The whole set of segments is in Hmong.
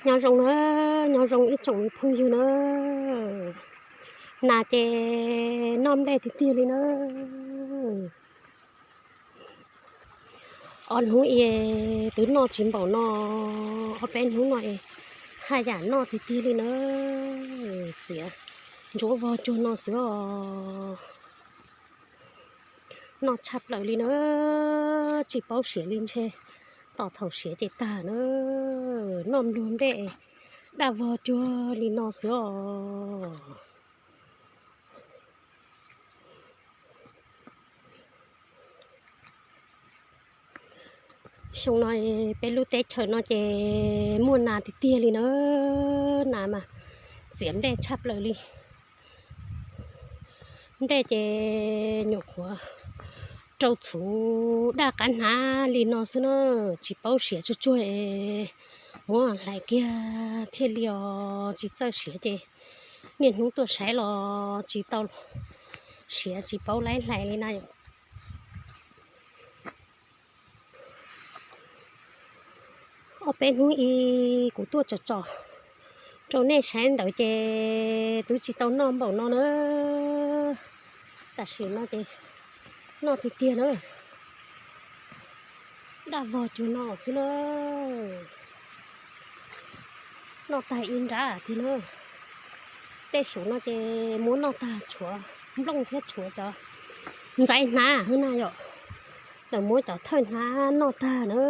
Nyob zoo na, nyob zoo ib tsoom phooj ywg na. Nas ces noj nplej tiag tiag li na. Ob hnub es twb noj tsis npaum no, ob peb hnub no es haj yam noj tiag tiag li na. Txiav ntsuav vog cuag no xwb os. Noj tshaj plaws li na, tsis paub siav li ntshe tos thaum siav ces tag na. Noj nplej nplej daj vog cuag li no xwb os. Xyoo no peb lub teb chaws no ces muaj nas tiag tiag li na, nas mas txiav nplej tshaj plaws li. Nplej ces nyuam qhuav rau txhuv daj qab hnav li no xwb na, tsis paub siav tsuag tsuag es muab hlais kiag thiaj li os, tsis txawj siav ces niaj hnub tuaj saib los tsis tau siav, tsis paub laib hlais li na yom. Ob peb hnub ib kuv tuaj tsom tsom rau nej saib ntawd ces twb tsis tau noj npaum no na. Tam sim no ces noj tiag tiag na, daj vog cuag no xwb na. Noj tag ib nrab tiag na. Tej xyoo no ces muab noj tag tshuav nplooj thiab tshuav cov ntxaiv hnab hwb na yom. Lawv muab cov thawj hnab noj tag na.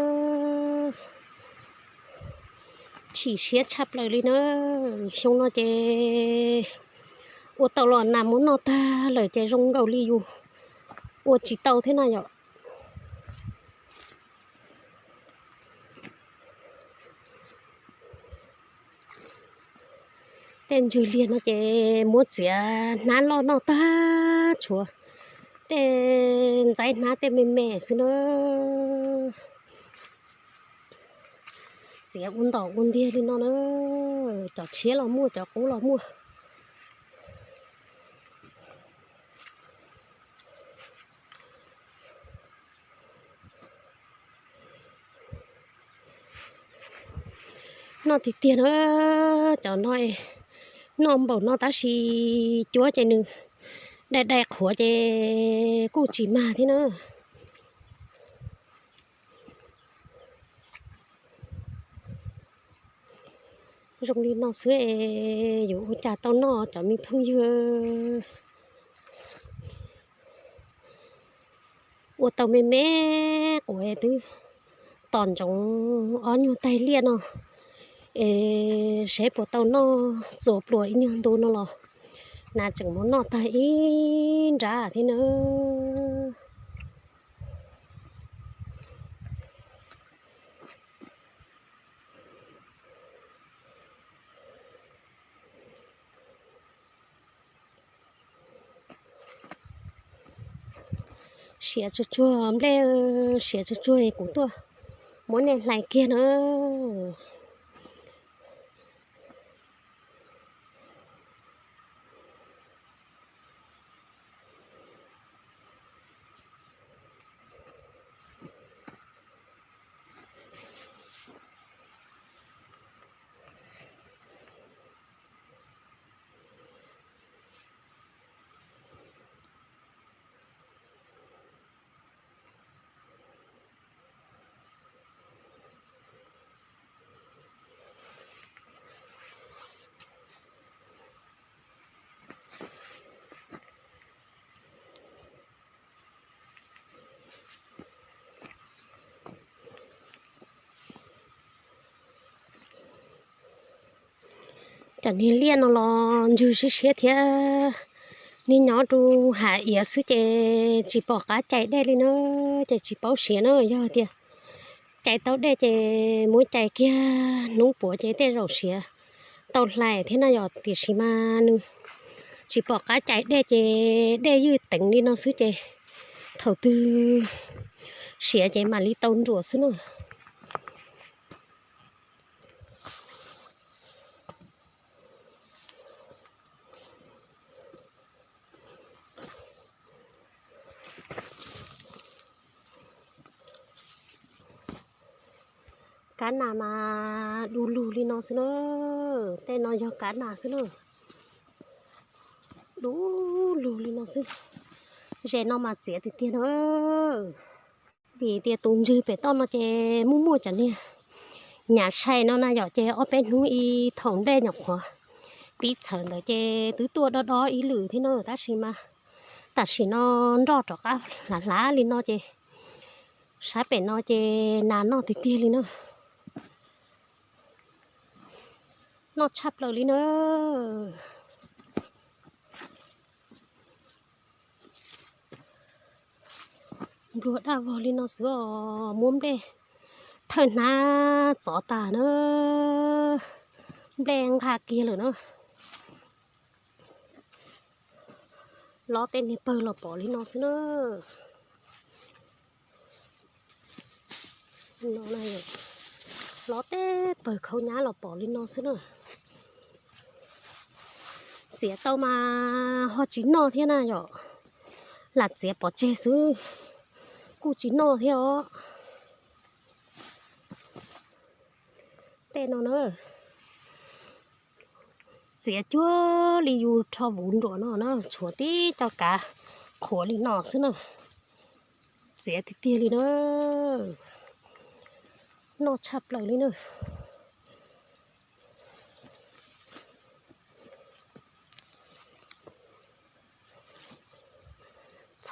Chim siab tshaj plaws li na. Xyoo no ces ua tau los nas muab noj tag lawm ces zoo nkaus li yus ua tsis tau thiab na yom. Tej ntswg liag no ces muab txiav hnab loj noj tag tshuav tej ntxaiv hnab tej me me xwb na. Txiav ua ntom ua ntiag li no na, cov tshiab los muaj, cov qub los muaj. Noj tiag tiag na, cov no noj npaum no tab sis cuab ces nws dai dai qhuav ces kuj tsis mag thiab na. Zoo li no xwb es yuav ua cas tau noj cov me phooj ywg. Ua tau me me quav twb tos ntsoov ob nyuag taig liaj no es seb puas tau noj txuas pluas ib nyuag ntu no los nas tseem muab noj tag ib nrab thiab na. Siav tsuag tsuag nplej, siav tsuag tsuag kuv tuaj muab nej hlais kiag na. Cov niag liaj no los ntswg siab siab thiab, niag nyob rau hav iav xwb ces tsis pom qab cais dej li na, ces tsis paub siav na. Yog tias cais tau dej ces muab cais kiag hnub puav ces tej zaum siav tau hlais thiab na yom, tiam sis mas nws tsis pom qab cais dej ces dej ywj teev li no xwb ces thaum twg siav ces mam li tau nruam xwb na. Kab nas mas du lug li no xwb na. Tej no yog kab nas xwb na. Du lug li no xwb. Ze no mas txiav tiag tiag na. Vim tias tus ntswg pem toj no ces muaj muaj cov niag nyav sai no na yom, ces ob peb hnub ib thaum nplej nyuam qhuav pib txhawv ntawd ces twb tuaj dob dob ib lwm thiab na, tab sis mas tam sim no nroj rov qab hlav hlav li no ces sab pem no ces nas noj tiag tiag li na. Noj tshaj plaws li na. Npluag daj vog li no xwb os, muab nplej thawj hnab txov tas na, nplej nqa kiag lawm na. Lob tej niag pawg los pom li no xwb na. Lob tej pawg khaub nyab los pom li no xwb na. Txiav tau mas ho tsis noj thiab na yom, lam txiav pov tseg xwb, kuj tsis noj thiab os. Tej no na, txiav cuag li yus rho vuv nruam no na, tshuav tib co kav qhuav li no xwb na. Txiav tiag tiag li na, noj tshaj plaws li na.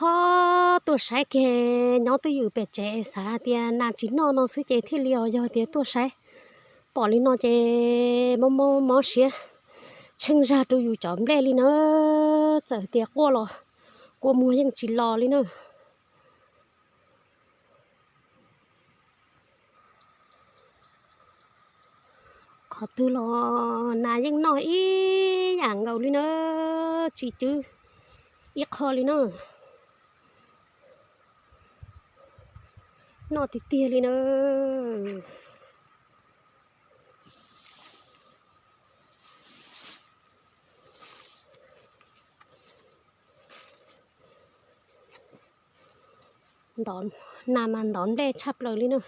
Txhob tuaj saib kiag nyob twj ywm pem tsev es xav hais tias nas tsis noj no xwb ces thiaj li os, yog tias tuaj saib pom li no ces mob mob mob siab, tsheej zag rau yus cov nplej li na. Txawm tias quaj los kua muag yeej tsis los li na. Qhov twg los nas yeej noj ib yam nkaus li na, tsis cwb ib qho li na. Noj tiag tiag li na. Ntov, nas mas ntov nplej tshaj plaws li na.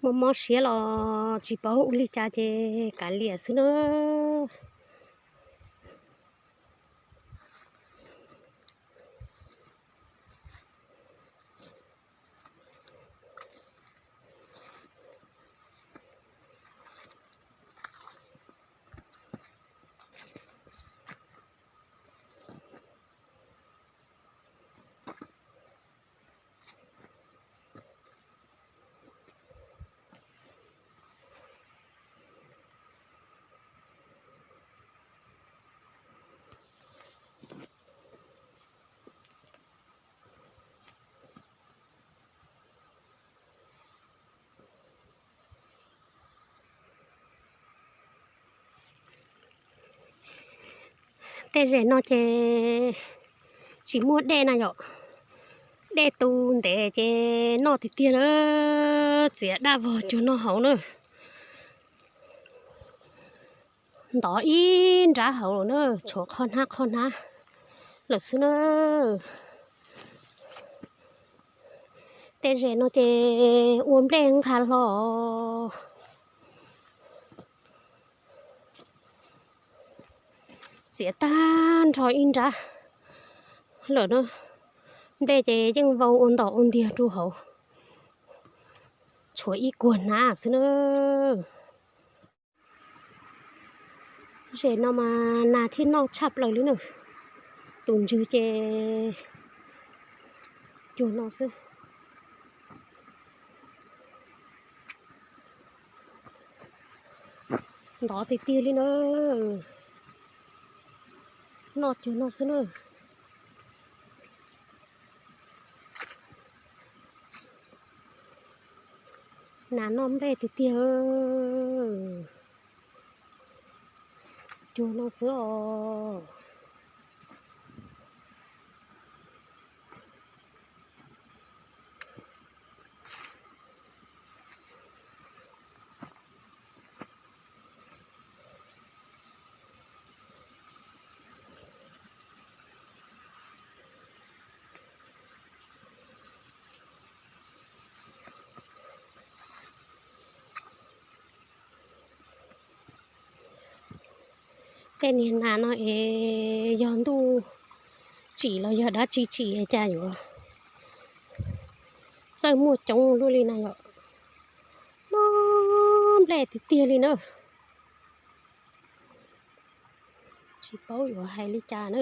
Mob mob siab los tsis paub ua li cas ces kav liam xwb na. Tej zem no ces tsis muaj dej na yom, dej tu ntev ces noj tiag tiag na, txiav daj vog cuag no hauv na. Ntov ib nrab hauv lawm na, tshuav qhov hnab qhov hnab lawm xwb na. Tej zem no ces ua nplej nqa hlo, txiav tag nrho ib nrab lawm na. Nplej ces yeej vau ua ntom ua ntiag rau hauv, tshuav ib kuag hnab xwb na. Zem no mas nas thiaj noj tshaj plaws li na. Tus ntswg ces cuag no xwb. Ntov tiag tiag li na. Noj cuag no xwb na. Nas noj nplej tiag tiag. Cuag no xwb os. Tej niag nas no es yog ntuj tsim los yog dab tsi tsim cas yuav txawj muaj coob luaj li na yom. No nplej tiag tiag li na. Tsis paub yuav hais li cas na.